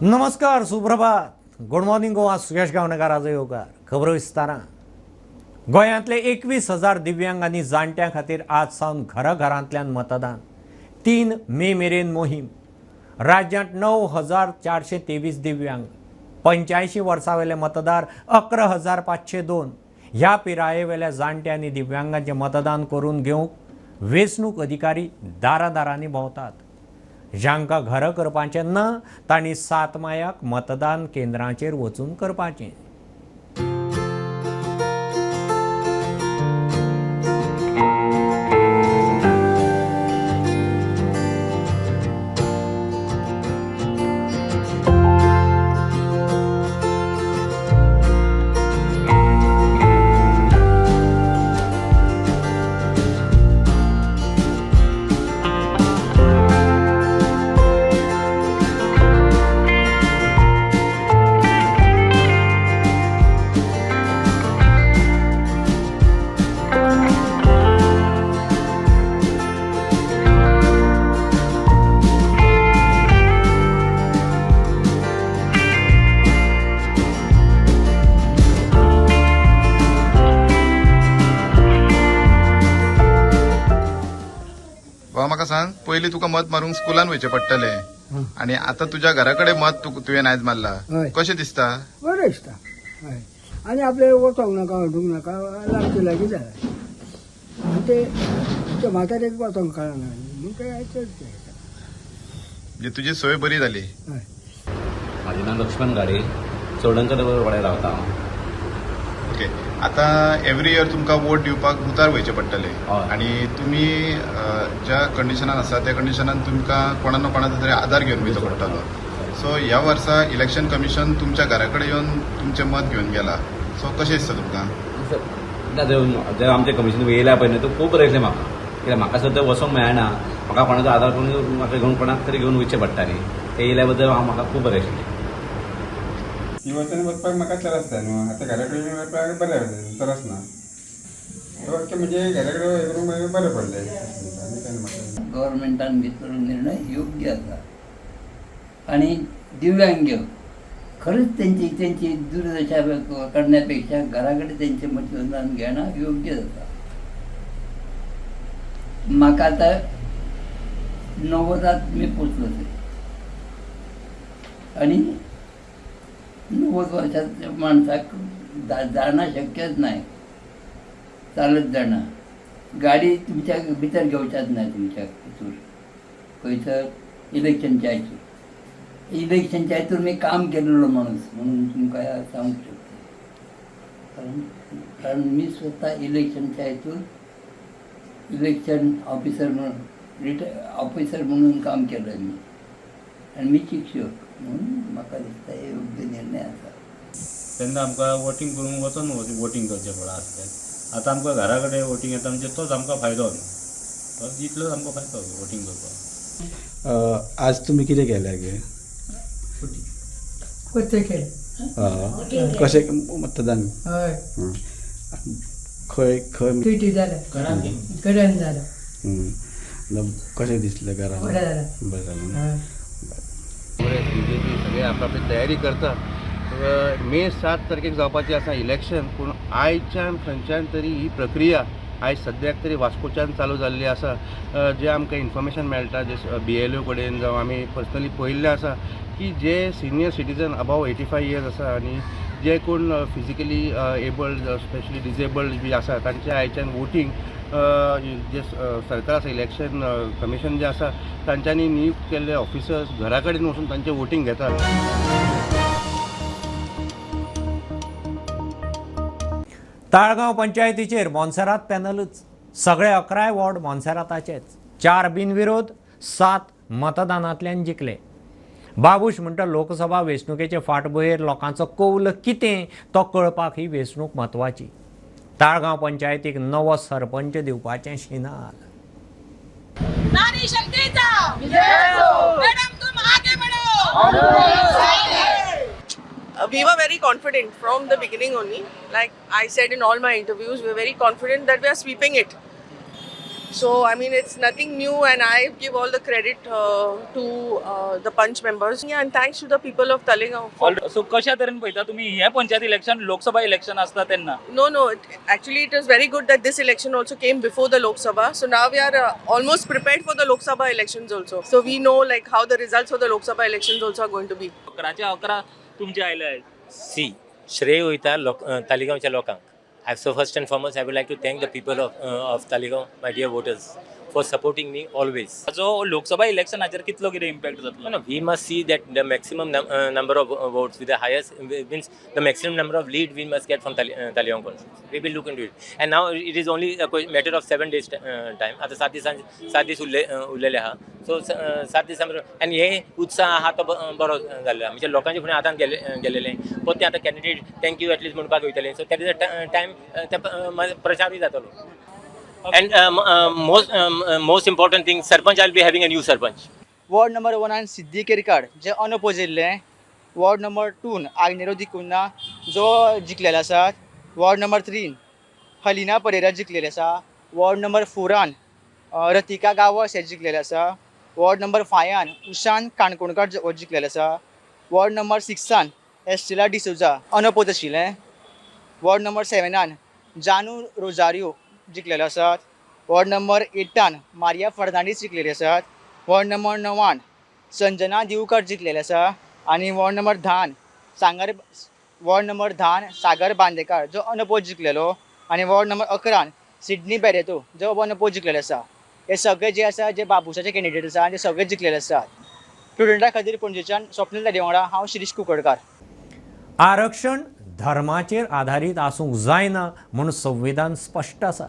नमस्कार, सुप्रभात, good morning Goa. सुयश गावणेकार आजो येवकार. खबरो विस्तारान. गोंयांतले 21,000 दिव्यांग आनी जाणट्यां खातीर आज सावन घराघरांतल्यान मतदान. 3 मे मेरेन मोहीम. राज्यांत 9423 दिव्यांग, 85 वर्सां वेले मतदार 11,502. ह्या पिरायेवेल्या जाणट्या आनी दिव्यांगांचें मतदान करून घेवंक वेंचणूक अधिकारी दारादारांनी भोंवतात. जांकां घरां करपाचें ना तांणी 7 मायाक मतदान केंद्रांचेर वचून करपाचें. बाबा म्हाका सांग, पयलीं तुका मत मारूंक स्कुलान वयचें पडटलें आनी आतां तुज्या घरा कडेन मत तुवें आयज मारला, हय. कशें दिसता? बरें दिसता. हय, आनी आपलें वचोंक नाका, हडूंक नाका, लागचे लागीं जालें. आनी ते ते म्हातारेक वचोंक कळना म्हणून ते चड ते. म्हणजे तुजी सोय बरी जाली. हय. म्हाजें नांव लक्ष्मण गाडे, चोडणकर वाड्यार रावता हांव. ओके, आतां एवरी इयर तुमकां वोट दिवपाक बुथार वयचें पडटलें. हय. आनी तुमी ज्या कंडिशनान आसा त्या कंडिशनान तुमकां कोणा ना कोणाचो तरी आदार घेवन वयचो पडटलो. सो ह्या वर्सा इलेक्शन कमिशन तुमच्या घरा कडेन येवन तुमचें मत घेवन गेला, सो कशें दिसता तुमकां? ना, जें आमचें कमिशन येयल्या पळय न्हू, तें खूब बरें दिसलें म्हाका. कित्याक म्हाका सुद्दां वचोंक मेळना, म्हाका कोणाचो आदार करून म्हाका घेवन कोणाक तरी घेवन वयचें पडटा न्ही. तें येयल्या बद्दल हांव म्हाका खूब बरें दिसलें. ती वचून वचपाक म्हाका त्रास जाता न्हू, आतां घरा कडेन वचपाक बरें, त्रास ना. ओके, म्हणजे घरा कडेन हें करूंक मागीर बरें पडलें आनी काय म्हाका. गव्हर्मेंटान घेतलेलो निर्णय योग्य आसा आणि दिव्यांग खरंच त्यांची त्यांची दुर्दशा करण्यापेक्षा घराकडे त्यांचे मतदान घेणं योग्य आसा. म्हाका आतां 90त मी पोचलो ते आणि 90 वर्षात माणसाक जाणं शक्यच नाही, चालत जाणं. गाडी तुमच्या भितर घेवच्याच नाही तुमच्या हितूर खंयसर इलेक्शनच्या हातूर. इलेक्शनच्या हातूर मी काम केलेलो माणूस म्हणून तुमकां सांगूंक शकता, कारण कारण मी स्वतः इलेक्शनच्या हातूर इलेक्शन ऑफिसर म्हणून, ऑफिसर म्हणून काम केलं मी आनी मी शिक्षक म्हणून म्हाका दिसता हे योग्य निर्णय आसा. तेन्ना आमकां वोटींग करूंक वचोन वोटींग करचें पडा आसलें. आतां आमकां घरा कडेन वोटींग येता, म्हणजे तोच आमकां फायदो न्हू, इतलोच आमकां फायदो वोटींग करपाक. आज तुमी कितें केलें गे? कोत्ते केलें. कशें मतदान? हय. खंय खंय? टिटी जालें, घरान जालें. कशें दिसलें घरा? बरें जालें. बरें जालें. हय. बरें, बीजेपी सगळे आपली आपली तयारी करता. मे 7 तारखेक जावपाची आसा इलेक्शन, पूण आयच्यान खंयच्यान तरी ही प्रक्रिया आयज सद्याक तरी वास्कोच्यान चालू जाल्ली आसा. जें आमकां इन्फॉर्मेशन मेळटा, जे बीएलओ कडेन जावं आमी पर्सनली पळयल्लें आसा की जे सिनियर सिटीजन अबाव 85 इयर्स आसा आनी जे कोण फिजिकली एबल्ड, स्पेशली डिजेबल्ड बी आसा, तांचे आयच्यान वोटींग जे सरकार आसा, इलेक्शन कमिशन जे आसा, तांच्यांनी नियुक्त केल्ले ऑफिसर्स घरा कडेन वचून तांचें वोटींग घेतात. ताळगांव पंचायतीचेर मोन्सेरात पॅनलच. सगळे 11 वॉर्ड मोन्सेराताचेच. 4 बिनविरोध, 7 मतदानांतल्यान जिखले. बाबूश म्हणटा लोकसभा वेंचणुकेचे फाटभुंयेर लोकांचो कौल कितें तो कळपाक ही वेंचणूक म्हत्वाची. ताळगांव पंचायतीक नवो सरपंच दिवपाचें शिनाल. नारी शक्तीचा मॅडम, तुम आगे बढ़ो. We were very confident from the beginning only. Like I said in all my interviews, we were very confident that we are sweeping it. So I mean, it's nothing new, and I give all the credit to the Panch members. Yeah, and thanks to the people of Taleigao for so कशा तरेन पळयता तुमी हे panchayat election, Lok Sabha election आसता तेन्ना? No. Actually, it is very good that this election also came before the Lok Sabha. So now we are almost prepared for the Lok Sabha elections also. So we know like how the results of the Lok Sabha elections also are going to be. 11च्या 11 तुमचे आयले आहेत. C, श्रेय वयता लोक तालिगांवच्या लोकांक. So first and foremost I would like to thank the people of Taleigao, my dear voters, for supporting me always. जो लोकसभा इलेक्शनाचेर कितलो कितें इम्पॅक्ट जातलो? No, we must see that the maximum number of votes with the highest, means the maximum number of lead we must get from Taleigao constituency. We will look into it. And now it is only a matter of 7 days time. आता 7 दिसान, 7 दीस उरलेले आहा. So 7 दिसां आनी हे उत्साह आहा तो बरो जाल्लो आहा. म्हणजे लोकांचे फुडें आतां गेलेले परते आतां candidate thank you at least म्हणपाक वयतले. So that is a time ते प्रचारूय जातलो. And most important thing, sarpanch, I will be having a new sarpanch. Ward number वनान सिद्धी केरकार जे अनअपोज येयल्ले, वॉर्ड नंबर टून आग्नेरो डिकुन्हा जो जिखलेले आसात, वॉर्ड नंबर थ्रीन हलिना परेरा जिखलेले आसा, वॉर्ड नंबर फोरान रतिका गांवस हे जिखलेले आसा, वॉर्ड नंबर फायान उशान काणकोणकार हो जिखलेले आसा, वॉर्ड नंबर सिक्सान एस्टेला डिसोजा अनअपोज आशिल्लें, वॉर्ड नंबर सेवेनान जानू रोजारियो जिखलेले आसात, वॉर्ड नंबर एटान मारिया फर्नांडीस जिखलेली आसात, वॉर्ड नंबर णवान संजना दिवकर जिखलेले आसा आनी वॉर्ड नंबर 10 सांगर, वॉर्ड नंबर 10 सागर बांदेकार जो अनअपोज जिखलेलो आनी वॉर्ड नंबर 11 सिडनी बेरेतो जो अनअपोज जिखलेले आसा. हे सगळे जे आसा, जे बाबुसाचे कॅन्डिडेट आसा, ते सगळे जिखलेले आसात. स्टुडंटा खातीर पणजेच्यान स्वप्नील तारी वांगडा हांव शिरीष कुंकळकार. आरक्षण धर्माचेर आधारीत आसूंक जायना म्हूण संविधान स्पश्ट आसा.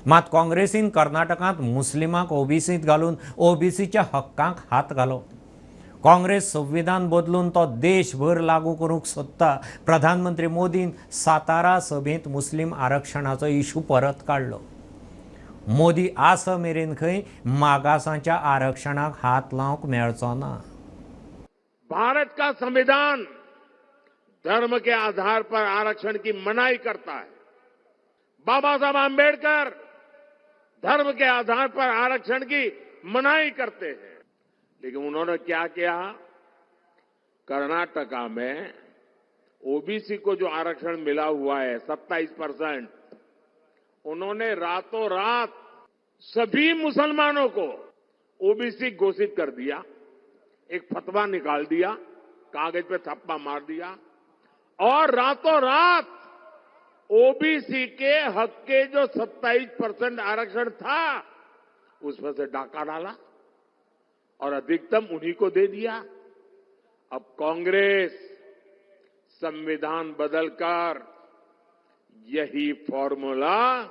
मात काँग्रेसीन कर्नाटकांत मुस्लिमांक ओबीसींत घालून ओबीसीच्या हक्कांक हात घालो. काँग्रेस संविधान बदलून तो देशभर लागू करूंक सोदता. प्रधानमंत्री मोदीन सातारा सभेंत मुस्लीम आरक्षणाचो इशू परत काडलो. मोदी आसा मेरेन खंय मागासांच्या आरक्षणाक हात लावंक मेळचो ना. भारत का संविधान धर्म के आधार पर आरक्षण की मनाही करता है. बाबा साहब आंबेडकर धर्म के आधार पर आरक्षण की मनाही करते हैं, लेकिन उन्होंने क्या किया? कर्नाटका में ओबीसी को जो आरक्षण मिला हुआ है 27%, उन्होंने रातों रात सभी मुसलमानों को ओबीसी घोषित कर दिया. एक फतवा निकाल दिया, कागज पे थप्पा मार दिया और रातों रात ओबीसी के हक के जो 27% आरक्षण था, उसमें से डाका डाला और अधिकतम उन्हीं को दे दिया. अब कांग्रेस संविधान बदलकर यही फॉर्मूला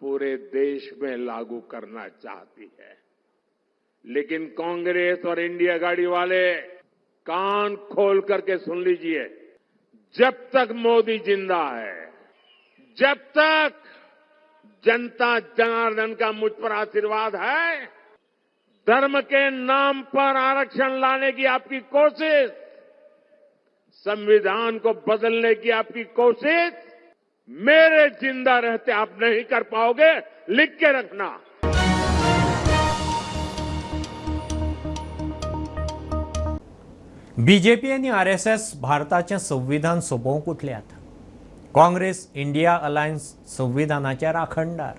पूरे देश में लागू करना चाहती है. लेकिन कांग्रेस और इंडिया आघाड़ी वाले कान खोल करके सुन लीजिए, जब तक मोदी जिंदा है, जब तक जनता जनार्दन का मुझ पर आशीर्वाद है, धर्म के नाम पर आरक्षण लाने की आपकी कोशिश, संविधान को बदलने की आपकी कोशिश मेरे जिंदा रहते आप नहीं कर पाओगे, लिख के रखना. बीजेपी आनी आरएसएस भारताचें संविधान सोंपोवंक उठल्यात. काँग्रेस, इंडिया अलायन्स संविधानाचे राखणदार.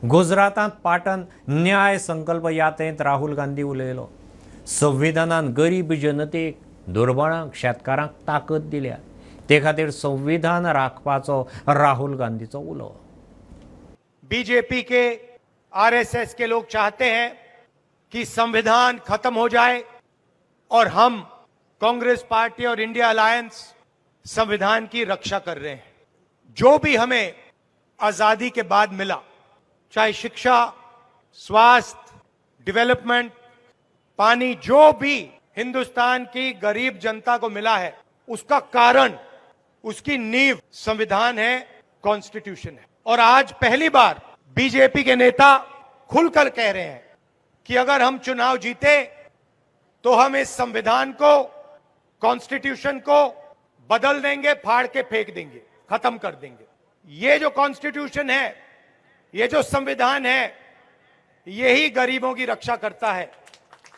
गुजरातांत पाटन न्याय संकल्प यात्रेंत राहुल गांधी उलयलो. संविधानान गरीब जनतेक, दुर्बळांक, शेतकारांक ताकद दिल्या. ते खातीर संविधान राखपाचो राहुल गांधीचो उलो. बीजेपी के, आरएसएस के लोग चाहते हैं कि संविधान खत्म हो जाए और हम कांग्रेस पार्टी और इंडिया अलायंस संविधान की रक्षा कर रहे हैं. जो भी हमें आजादी के बाद मिला, चाहे शिक्षा, स्वास्थ्य, डेवलपमेंट, पानी, जो भी हिंदुस्तान की गरीब जनता को मिला है, उसका कारण, उसकी नींव संविधान है, कॉन्स्टिट्यूशन है. और आज पहली बार बीजेपी के नेता खुलकर कह रहे हैं कि अगर हम चुनाव जीते तो हम इस संविधान को, कॉन्स्टिट्यूशन को बदल देंगे, फाड़ के फेंक देंगे, खत्म कर देंगे. ये जो कॉन्स्टिट्यूशन है, ये जो संविधान है, यही गरीबों की रक्षा करता है,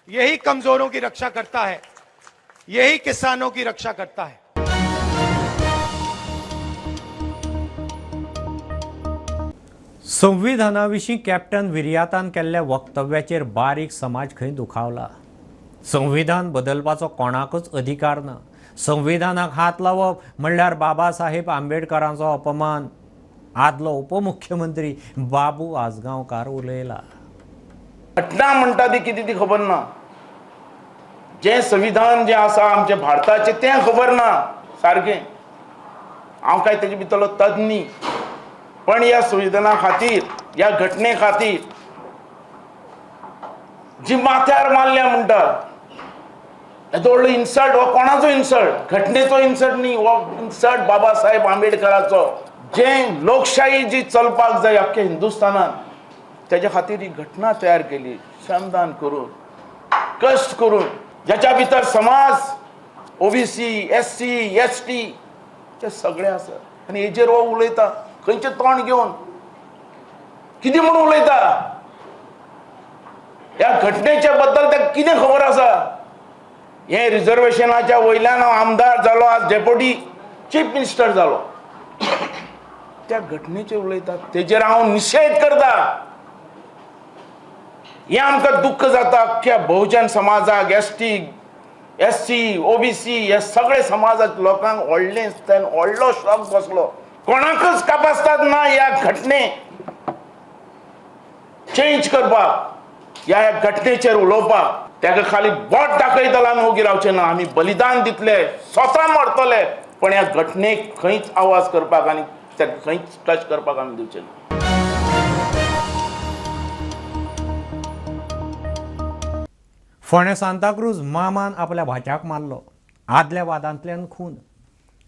यही कमजोरों की रक्षा करता है, यही किसानों की रक्षा करता है। संविधाना विशीं कॅप्टन विर्यातान केल्ल्या वक्तव्याचेर बारीक समाज खंय दुखावला। संविधान बदलपाचो कोणाकूच अधिकार ना। संविधानाक हात लावप म्हणल्यार बाबासाहेब आंबेडकरांचो अपमान। आदलो उपमुख्यमंत्री बाबू आजगांवकार उलयला। घटना म्हणटा ती कितें ती खबर ना, जें संविधान जें आसा आमच्या भारताचें तें खबर ना सारकें। हांव काय तेजे भितरलो तज्ञ न्ही, पण ह्या संविधाना खातीर, ह्या घटने खातीर जी माथ्यार मारल्या म्हणटा, येदो व्हडलो इन्सल्ट हो कोणाचो इन्सल्ट, घटनेचो इन्सल्ट न्ही, हो इन्सल्ट बाबासाहेब आंबेडकराचो। जें लोकशाही जी चलपाक जाय अख्ख्या हिंदुस्थानान, तेज्या खातीर ही घटना तयार केली, श्रमदान करून, कश्ट करून, ज्याच्या भितर समाज, ओबीसी, एससी, एसटी ते सगळे आसा। आनी हेजेर हो उलयता खंयचें तोंड घेवन, कितें म्हणून उलयता? ह्या घटनेच्या बद्दल ताका कितें खबर आसा? हे रिजर्वेशनाच्या वयल्यान हांव आमदार जालो, आज डेप्युटी चीफ मिनिस्टर जालो, त्या घटनेचेर उलयता, तेजेर हांव निशेध करता। हें आमकां दुख्ख जाता अख्ख्या बहुजन समाजाक, एसटी, एससी, ओबीसी ह्या सगळे समाजाक लोकांक व्हडलें व्हडलो शॉक बसलो। कोणाकच कापास्ताद ना ह्या घटने चेंज करपाक, ह्या घटनेचेर उलोवपाक। ताका खाली बोट दाखयतलो आमी ओगी रावचे ना, आमी बलिदान दितले, स्वता मरतले, पण ह्या घटनेक खंयच आवाज करपाक आनी ताका खंयच टच करपाक आमी दिवचे ना। फोंडें सांताक्रूज मामान आपल्या भाच्याक मारलो। आदल्या वादांतल्यान खून।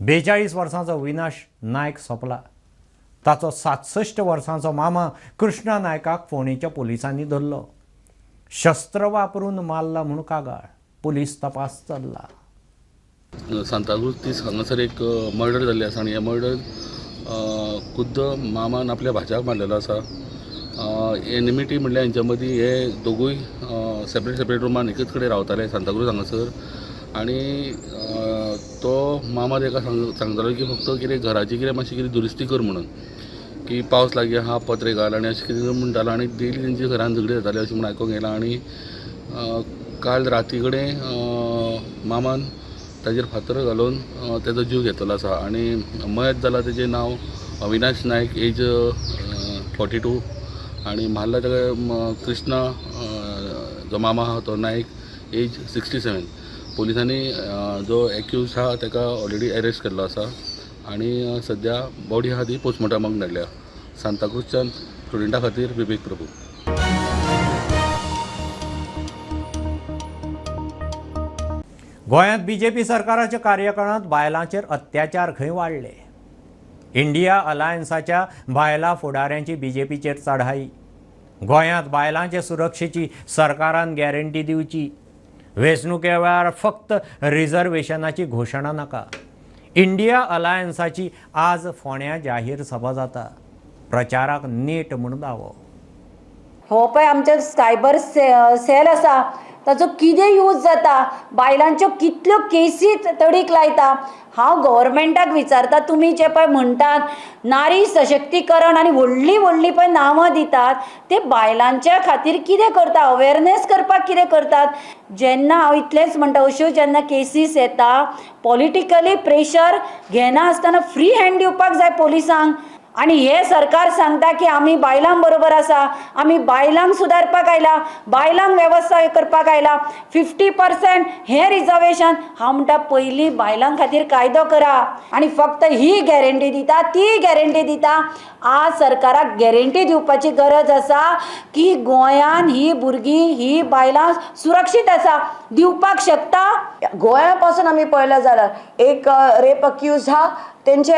42 वर्सांचो विनाश नायक सोंपला। ताचो 67 वर्सांचो मामा कृष्णा नायकाक फोंडेच्या पोलिसांनी धरलो। शस्त्र वापरून मारला म्हूण कागाळ, पोलीस तपास चल्ला। सांताक्रूज तीस हांगासर एक मर्डर जाल्ली आसा आनी हे मर्डर खुद्द मामान आपल्या भाच्याक मारलेलो आसा। एनिमिटी म्हणल्यार हेंच्या मदीं हे दोगूय सेपरेट सेपरेट रुमान एकच कडेन रावताले सांताक्रूज हांगासर आनी तो मामा ताका सांगतालो की फक्त कितें घराची कितें मातशी कितें दुरुस्ती कर म्हणून, की पावस लागीं आहा पत्रे घाल आनी अशें कितें म्हणटालो आनी डेली तेंच्या घरान झगडी जाताली अशें म्हूण आयकूंक येयलां। आनी काल राती कडेन मामान ताजेर फातर घालून ताजो जीव घेतलेलो आसा आनी मयत जाला तेजें नांव अविनाश नायक, एज 42 आनी मारला ताका कृष्णा जो मामा आहा तो नायक, एज 67। पोलिसांनी जो एक्यूज आहा ताका ऑलरेडी अरेस्ट केल्लो आसा आनी सद्या बॉडी आहा ती पोस्टमॉर्टमाक धाडल्या। सांताक्रूजच्यान स्टुडंटा खातीर विवेक प्रभू। गोंयांत बीजेपी सरकाराच्या कार्यकाळांत बायलांचेर अत्याचार खंय वाडले। इंडिया अलायन्साच्या बायलां फुडाऱ्यांची बीजेपीचेर चढाई। गोंयांत बायलांचे सुरक्षेची सरकारान गॅरंटी दिवची। वेंचणुके वेळार फक्त रिझर्वेशनाची घोशणा नाका। इंडिया अलायन्साची आज फोंड्यां जाहीर सभा जाता। प्रचाराक नेट म्हूण दावो। हो पळय आमच्या सायबर सेल आसा ताचो कितें यूज जाता, बायलांच्यो कितल्यो केसी तडीक लायता। हांव गव्हर्मेंटाक विचारता, तुमी जे पळय म्हणटात नारी सशक्तीकरण आनी व्हडलीं व्हडलीं पळय नांवां दितात ते बायलांच्या खातीर कितें करता, अवेरनेस करपाक कितें करतात? जेन्ना हांव इतलेंच म्हणटा, अश्यो जेन्ना केसीस येता पॉलिटिकली प्रेशर घेना आसतना फ्री हँड दिवपाक जाय पोलिसांक। आनी हे सरकार सांगता की आमी बायलां बरोबर आसा, आमी बायलांक सुदारपाक आयला, बायलांक वेवस्था करपाक आयला, 50% हें रिजर्वेशन। हांव म्हणटा पयलीं बायलां खातीर कायदो करा आनी फक्त ही गॅरंटी दिता ती गॅरंटी दिता। आज सरकाराक गॅरंटी दिवपाची गरज आसा की गोंयान ही भुरगीं ही बायलां सुरक्षीत आसा, दिवपाक शकता। गोंया पासून आमी पळयलें जाल्यार एक रेप अक्यूज हा तेंचे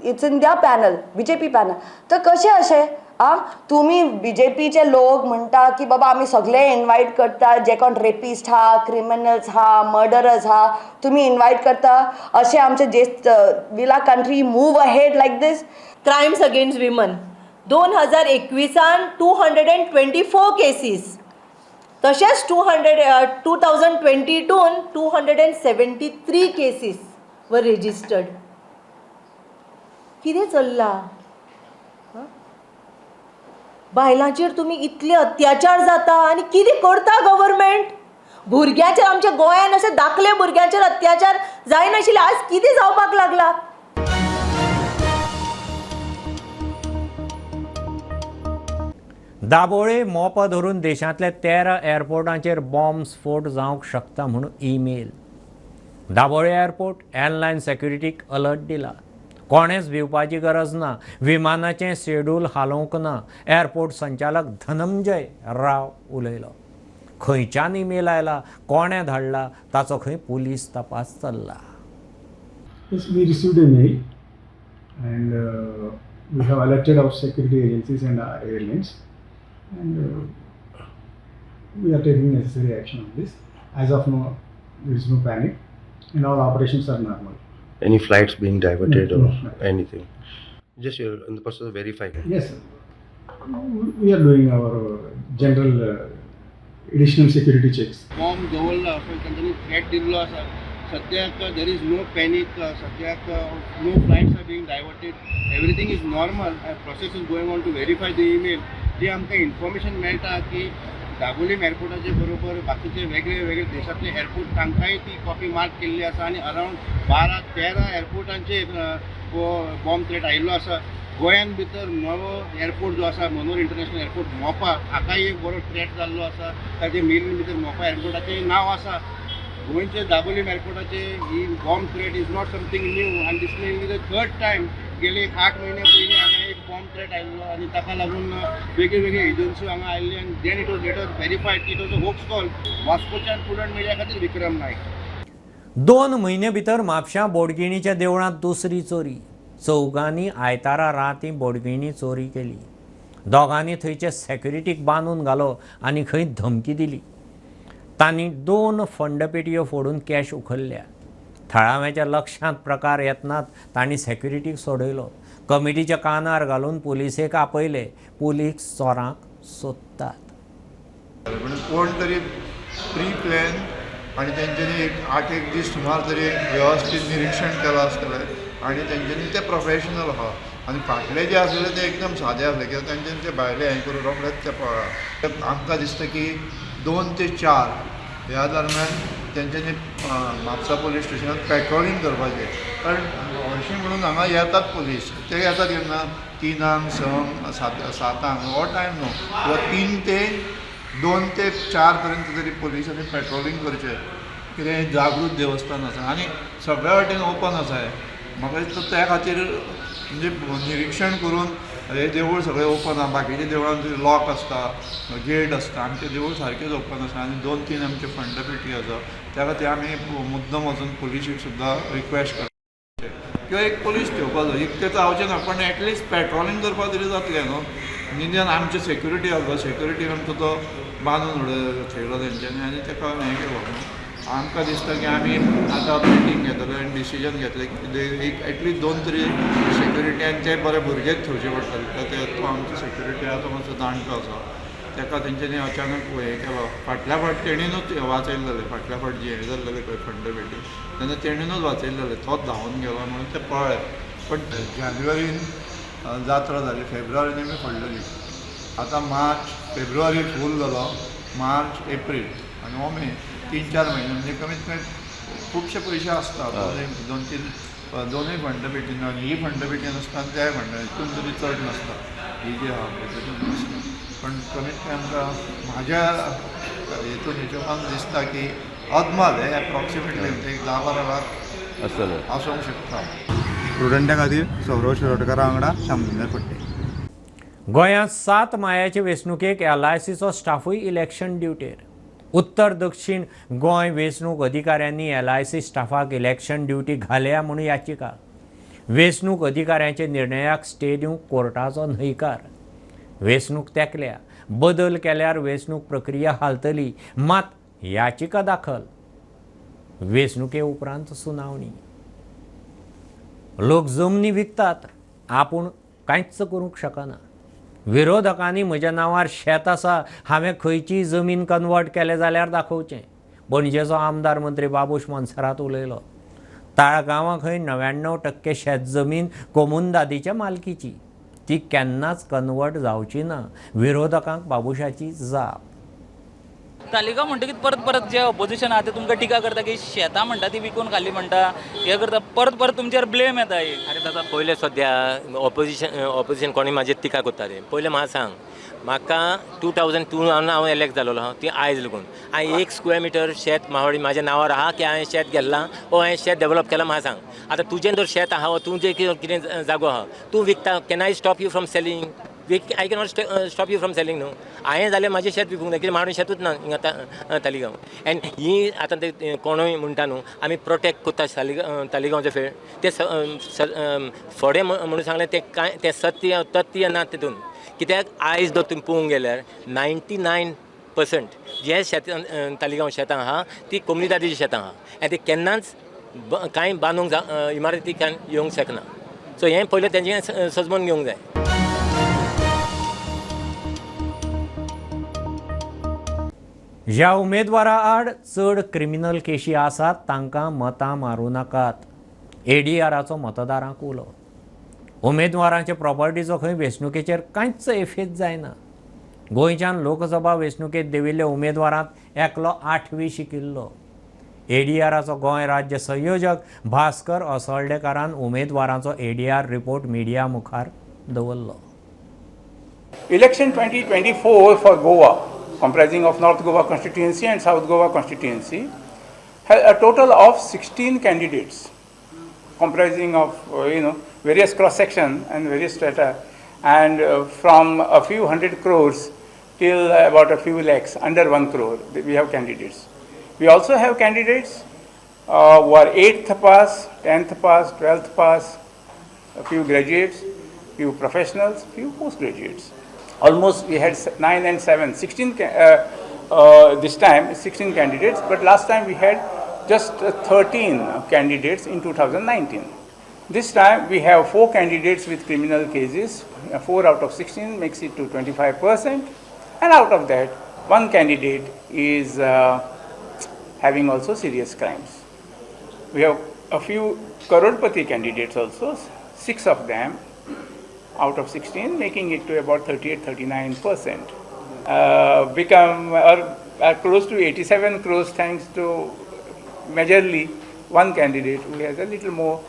it's in their panel, BJP panel. तर कशें अशें आं तुमी बीजेपीचे लोक म्हणटा की बाबा आमी सगळे इनवायट करता, जे कोण रेपिस्ट हा, क्रिमिनल्स हा, मर्डरर्स हा, तुमी इनवायट करता। अशें आमचे जे will our country move ahead like this? Crimes against women 2021 224 cases. तशेंच 2022 273 cases were registered. कितें चल्लां? बायलांचेर तुमी इतले अत्याचार जाता आनी कितें करता गव्हर्मेंट? भुरग्यांचेर, आमच्या गोंयान अशे दाखले भुरग्यांचेर अत्याचार जायनाशिल्ले, आज कितें जावपाक लागला? दाबोळे मोपा धरून देशांतल्या 13 एअरपोर्टांचेर बॉम्ब स्फोट जावंक शकता म्हूण email. Dabolim airport airline सेक्युरिटीक alert दिला. कोणेच भिवपाची गरज ना, विमानाचें शेड्यूल हालोवंक ना, एअरपोर्ट संचालक धनंजय राव उलयलो. खंयच्यान ईमेल आयला, कोणें धाडला ताचो खंय पुलीस तपास चल्ला. Yes, we received a mail and we have alerted our security agencies and our airlines, and we are taking necessary action on this. As of now, there is no panic and all operations are normal. Any flights being diverted? No, or no. Anything? Just you're in the process of verifying. Yes, sir. We are doing our general additional security checks. Bomb दवरला असो तांच्यांनी threat दिल्लो आसा. सद्याक there is no panic. सद्याक no flights are being diverted, everything is normal. Process is going on to verify the email. जी आमकां information मेळटा की दाबोलीम एअरपोर्टाचे बरोबर बाकीचे वेगळे वेगळे देशांतले एअरपोर्ट तांकांय ती कॉपी मार्क केल्ली आसा आनी अरावंड 12-13 एअरपोर्टांचेर हो बॉम्ब थ्रेट आयिल्लो आसा. गोंयान भितर नवो एअरपोर्ट जो आसा मनोहर इंटरनॅशनल एअरपोर्ट मोपा, हाकाय एक बरो थ्रेट जाल्लो आसा. ताजे मेलीन भितर मोपा एअरपोर्टाचें नांव आसा. गोंयचे दाबोलीम एअरपोर्टाचे ही bomb threat is not something new आनी this may be the third time. गेले 8 म्हयने पयलीं हांगा एक बॉम्ब थ्रेट आयिल्लो आनी ताका लागून वेगळे वेगळे एजन्सी हांगा आयिल्ली आनी then it was later verified it was a hoax call. वास्कोच्यान प्रुडंट मिडिया खातीर विक्रम नायक. 2 म्हयने भितर म्हापशां बोडगिणीच्या देवळांत दुसरी चोरी. चौगांनी आयतारा राती बोडगिणी चोरी केली. दोगांनी थंयचे सेक्युरिटीक बांदून घालो आनी खंय धमकी दिली. तांणी 2 फंड पेटयो फोडून कॅश उखल्ल्या. थळाव्यांच्या लक्षांत प्रकार येतनात तांणी सेक्युरिटीक सोडयलो. कमिटीच्या कानार घालून पुलिसेक आपयले. पुलीस चोरांक सोदतात. कोण तरी प्री प्लॅन आनी तेंच्यांनी एक 8-1 दीस सुमार तरी वेवस्थीत निरिक्षण केलां आसतलें आनी तेंच्यांनी ते प्रोफेशनल आहा आनी फाटले जे आसलेले ते एकदम सादे आसले कित्याक तेंच्यांनी ते भायले हें करून रोखडेच ते पळ्ळा. आमकां दिसता की 2 ते 4 ह्या दरम्यान तेंच्यांनी म्हापसा पोलीस स्टेशनात पेट्रोलिंग करपाचें, कारण हरशीं म्हणून हांगा येतात पोलीस, ते येतात केन्ना 3 6 7 हो टायम न्हू, किंवा 3 ते 2 ते 4 पर्यंत तरी पोलिसांनी पेट्रोलिंग करचें. कितें जागृत देवस्थान आसा आनी सगळ्या वाटेन ओपन आसा हें. म्हाका दिसता त्या खातीर म्हणजे निरिक्षण करून हे देवूळ सगळें ओपन आसा, बाकीच्या देवळांत लॉक आसता, गेट आसता, आमचें देवूळ सारकेंच ओपन आसा आनी 2-3 आमचे फंड पेटी आसा. त्या खातीर आमी मुद्दम वचून पुलिशीक सुद्दां रिक्वेस्ट करता किंवा एक पोलीस ठेवपाचो, एक ते जावचें ना पण एटलिस्ट पेट्रोलिंग करपाक तरी जातलें न्हू. निदान आमची सेक्युरिटी आसलो, सेक्युरिटी आमचो तो बांदून उडयलो तेंच्यांनी आनी ताका हें केलो. आमकां दिसता की आमी आतां मिटींग घेतले आनी डिसिजन घेतलें की एक एटलिस्ट 2 तरी सेक्युरिटी आनी ते बरे भुरगेच ठेवचे पडटले. कित्याक तो आमचो सेक्युरिटी आसा तो मातसो जाणटो आसा, ताका तेंच्यांनी अचानक हें केलो. फाटल्या फाट तेणेनूच वाचयलें, फाटल्या फाट जी हें जाल्लें पळय फंड पेटी तेन्ना तेणेनूच वाचयलें, तोच धांवून गेलो म्हणून ते पळ्ळे. पण जानेवारीन जात्रा जाली, फेब्रुवारीन आमी पडलेली, आतां मार्च फेब्रुवारी फूल जालो, मार्च एप्रील आनी हो मे, 3-4 म्हयने म्हणजे कमीत कमी खुबशे पयशे आसता. 2-3 दोनूय फंड पेटीन, आनी ही फंड पेटी नासता आनी त्याय फंड हितून तरी चड नासता, ही जी आहा पळय तितून नासता, पण कमीत कमी आमकां म्हाज्या हेतून हिशोबान दिसता की अदमाद हे एप्रॉक्सिमेटली म्हणजे एक 10-12 लाख आसतले आसूंक शकता. प्रुडंटा खातीर सौरव शिरोडकरा वांगडा श्यामसुंदर फडते. गोंयांत 7 मायाचे वेंचणुकेक एलआयसीचो स्टाफूय इलेक्शन ड्युटेर. उत्तर दक्षिण गोंय वेंचणूक अधिकाऱ्यांनी एलआयसी स्टाफाक इलेक्शन ड्युटी घाल्या म्हूण याचिका. वेंचणूक अधिकाऱ्यांच्या निर्णयाक स्टे दिवंक कोर्टाचो न्हयकार. वेंचणूक तेंकल्या, बदल केल्यार वेंचणूक प्रक्रिया हालतली, मात याचिका दाखल. वेंचणुके उपरांत सुनावणी. लोक जमनी विकतात, आपूण कांयच करूंक शकना. विरोधकांनी म्हज्या नांवार शेत आसा, हांवें खंयची जमीन कन्वर्ट केले जाल्यार दाखोवचें. पणजेचो आमदार मंत्री बाबूश मोन्सेरात उलयलो. ताळगांवां खंय 99% शेत जमीन कोमुनदादीच्या मालकीची, ती केन्नाच कन्वर्ट जावची ना. विरोधकांक बाबूशाची जाप. तालिगांव म्हणटकीच परत परत जे ऑपोजिशन आहा ते तुमकां टिका करता की शेतां म्हणटा ती विकून खाली म्हणटा, हें करता, परत परत तुमचेर ब्लेम येता. अरे बाबा, पयलें सद्या ऑपोजिशन कोणी म्हाजेर टिका करता रे. पयलें म्हाका सांग, म्हाका 2002 हांव एलेक्ट जालोलो आहा, ती आयज लागून हांवें 1 स्क्वेअर मिटर शेत म्हावडी म्हाज्या नांवार आहा की हांवें शेत घेतलां ओ हांवें शेत डेवलप केलां म्हाका सांग. आतां तुजें जर शेत आहा, तुजें कितें जागो आहा, तूं विकता, can I stop you from selling? I cannot stop you from selling न्हू. हांवें जाल्यार म्हाजें शेत विकूंक जाय, कित्याक म्हाजें शेतूच ना हिंगा तालिगांव. एंड ही आतां ते कोणूय म्हणटा न्हू आमी प्रोटेक्ट करता तालिगांवचें फेळ, तें फोडें म्हणून सांगलें तें कांय तें सत्य तथ्य ना तितून. कित्याक आयज जर तुमी पळोवंक गेल्यार 99% जे शेत तालिगांव शेतां आहा ती कोमुनिदादीचीं शेतां आहा आनी ती केन्नाच कांय बांदूंक इमारती कांय येवंक शकना. सो हें पयलें तेंचें सजमोन घेवंक जाय. ज्या उमेदवारा आड चड क्रिमिनल केशी आसात तांकां मतां मारूं नाकात, एडीआराचो मतदारांक उलो. उमेदवारांचे प्रॉपर्टीचो खंय वेंचणुकेचेर कांयच एफेज जायना. गोंयच्यान लोकसभा वेंचणुकेंत देविल्ल्या उमेदवारांत एकलो 8वी शिकिल्लो. एडीआराचो गोंय राज्य संयोजक भास्कर असोल्डेकारान उमेदवारांचो एडीआर रिपोर्ट मिडिया मुखार दवरलो. Election 2024 for Goa, comprising of North Goa constituency and South Goa constituency, had a total of 16 candidates, comprising of various cross section and various strata, and from a few hundred crores till about a few lakhs, under 1 crore, we have candidates. We also have candidates who are 8th pass, 10th pass, 12th pass, a few graduates, few professionals, few postgraduates. Almost we had 9 and 7, 16 this time 16 candidates, but last time we had just 13 candidates in 2019. This time we have 4 candidates with criminal cases, 4 out of 16 makes it to 25%, and out of that 1 candidate is having also serious crimes. We have a few Karodpati candidates also, 6 of them out of 16, making it to about 38-39%. Become or are close to 87 crores thanks to majorly one candidate who has a little more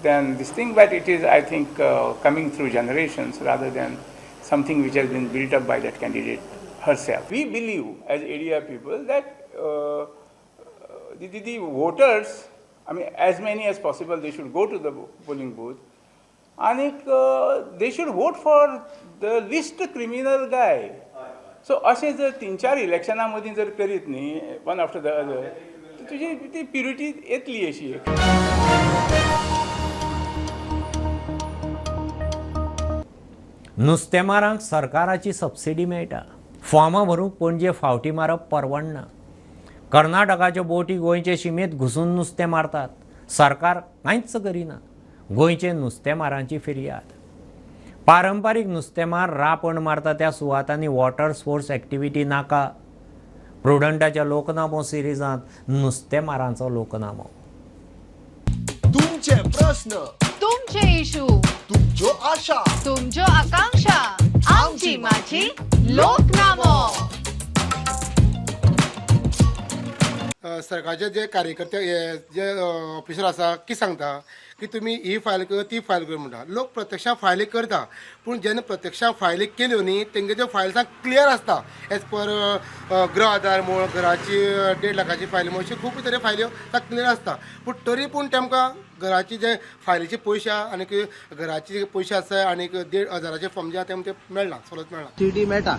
than this thing, but it is, I think, coming through generations rather than something which has been built up by that candidate herself. We believe as ADR people that the voters, I mean, as many as possible, they should go to the polling booth and they should vote for the least criminal guy. So अशें जर 3-4 इलेक्शनां मदीं जर करीत न्ही one after the other, तुजी ती purity येतली अशी एक. नुस्तेमारांक सरकाराची सबसिडी मेळटा. फॉर्मां भरूंक पणजे फावटी मारप परवडना. कर्नाटकाच्यो बोटी गोंयचे शिमेंत घुसून नुस्तें मारतात. सरकार कांयच करिना. गोंयचे नुस्तेमारांची फिर्याद. पारंपारीक नुस्तेमार रापण मारता त्या सुवातांनी वॉटर स्पोर्ट्स एक्टिविटी नाका. प्रुडंटाच्या लोकनामो सिरिजांत नुस्तेमारांचो लोकनामो. तुमचे प्रश्न, तुमचे इशू, तुमच्यो आशा, तुमच्यो आकांक्षा, आमची माझी लोकनामो. सरकारचे जे कार्यकर्ते जे ऑफिसर आसा की सांगता की तुमी ही फायल कर ती फायल कर म्हणटा. लोक प्रत्यक्षान फायली करता, पूण जेन्ना प्रत्यक्षान फायली केल्यो न्ही तेंगे ज्यो फायल सामक्यो क्लियर आसता एज पर गृह आधार म्हूण घराची 1.5 लाखाची फायल म्हूण अश्यो खूब तरे फायल्यो क्लियर आसता, पूण तरी पूण तेमकां घराची जे फायलीचे पयशे आनी घराचे पयशे आसा आनी 1,500 फॉर्म जे आसा तेमकां ते मेळना, सवलत मेळना. सबसिडी मेळटा,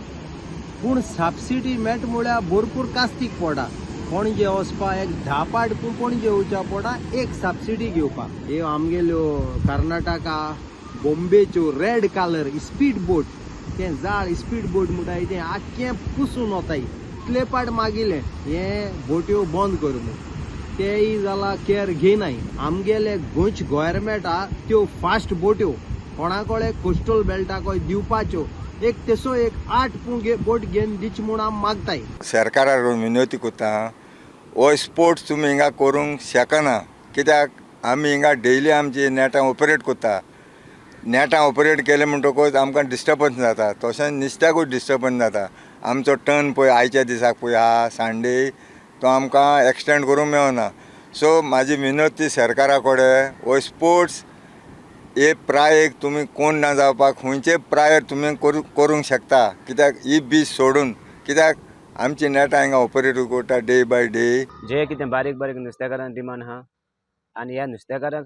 पूण सबसिडी मेळटा म्हळ्यार भरपूर कास्तीक पडटा. पणजे वचपा एक 10 पाट पूण पणजे वचपा पडटा एक सबसिडी घेवपाक. ह्यो आमगेल्यो कर्नाटका बॉम्बेच्यो रेड कलर स्पीड बोट, तें जाळ स्पीड बोट म्हणटाय तें आख्खें पुसून वताय. इतले पाट मागिल्लें हें बोट्यो बंद कर म्हूण, तेय जाला केअर घेयनाय. आमगेले गोंयचे गोवोरमेंट आहा त्यो फास्ट बोट्यो कोणा कडेन कोस्टल बेल्टाकय दिवपाच्यो, एक तेसो एक 8 बोट घेवन दिच म्हूण आमी मागताय. सरकारा विनवती करता, हो स्पोर्ट्स तुमी हिंगा करूंक शकना, कित्याक आमी हिंगा डेली आमची नेटां ऑपरेट करता. नेटां ऑपरेट केले म्हणटकूच आमकां डिस्टर्बन्स जाता, तशेंच नुस्त्याकूय डिस्टर्बन्स जाता. आमचो टर्न पळय आयच्या दिसाक पळय आहा संडे, तो आमकां एक्सटेंड करूंक मेळना. सो म्हाजी विनवती सरकारा कडेन, हो स्पोर्ट्स हे प्रायेक तुमी कोण ना जावपाक खंयचे प्रायर तुमी करूंक शकता, कित्याक ही बीच सोडून, कित्याक आमची नेटां हिंगा ऑपरेट करता डे बाय डे. जे कितें बारीक बारीक नुस्तेकारांक डिमांड आहा आनी ह्या नुस्तेकारांक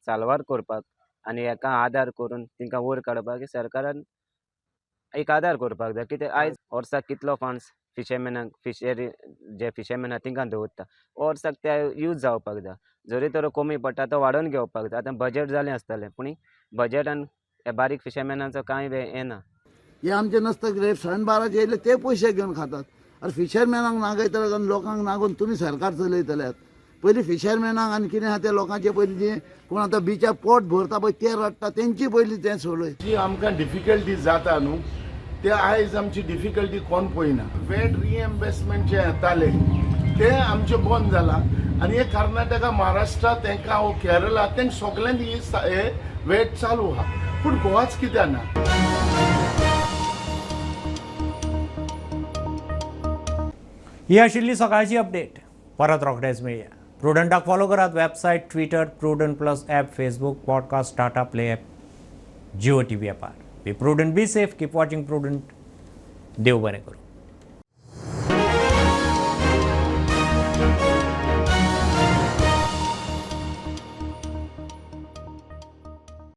साल्वार करपाक आनी हेका आदार करून तांकां वयर काडपाक सरकारान एक आदार करपाक जाय. कित्याक आयज वर्साक कितलो फंड्स फिशरमॅनाक फिशरी जे फिशरमॅन आहा तांकां दवरता, वर्साक ते यूज जावपाक जाय. जरी तर कमी पडटा तो वाडोवन घेवपाक जाय. आतां बजट जालें आसतलें पूण बजटान ह्या बारीक फिशरमॅनाचो कांय येना. हे आमचे नसतं रेट सण बाराचे येयले ते पयशे घेवन खातात. अरे फिशरमॅनांक नागयतले आनी लोकांक नागोवन तुमी सरकार चलयतल्यात. पयलीं फिशरमॅनांक आनी कितें आहा ते लोकांचे पयलीं जे कोण आतां बिचार पोट भरता पळय ते रडटा, तेंची पयलीं तें सोडय. जी आमकां डिफिकल्टी जाता न्हू ते आयज आमची डिफिकल्टी कोण पळयना. वेट रिएम्बर्समेंट जे येताले ते आमचें बंद जालां आनी हे कर्नाटका, महाराष्ट्रा तांकां वो केरला तांकां सगल्यांक हे वेट चालू आहा, पूण गोवाच कित्याक ना. ही आशिल्ली सकाळची अपडेट. परत रोखडेच मेळया. प्रुडंटाक फॉलो करात website, Twitter, Prudent plus app, Facebook, podcast, Tata Play app, Jio TV ॲपार. Be prudent, be safe, keep watching Prudent. देव बरें करूं.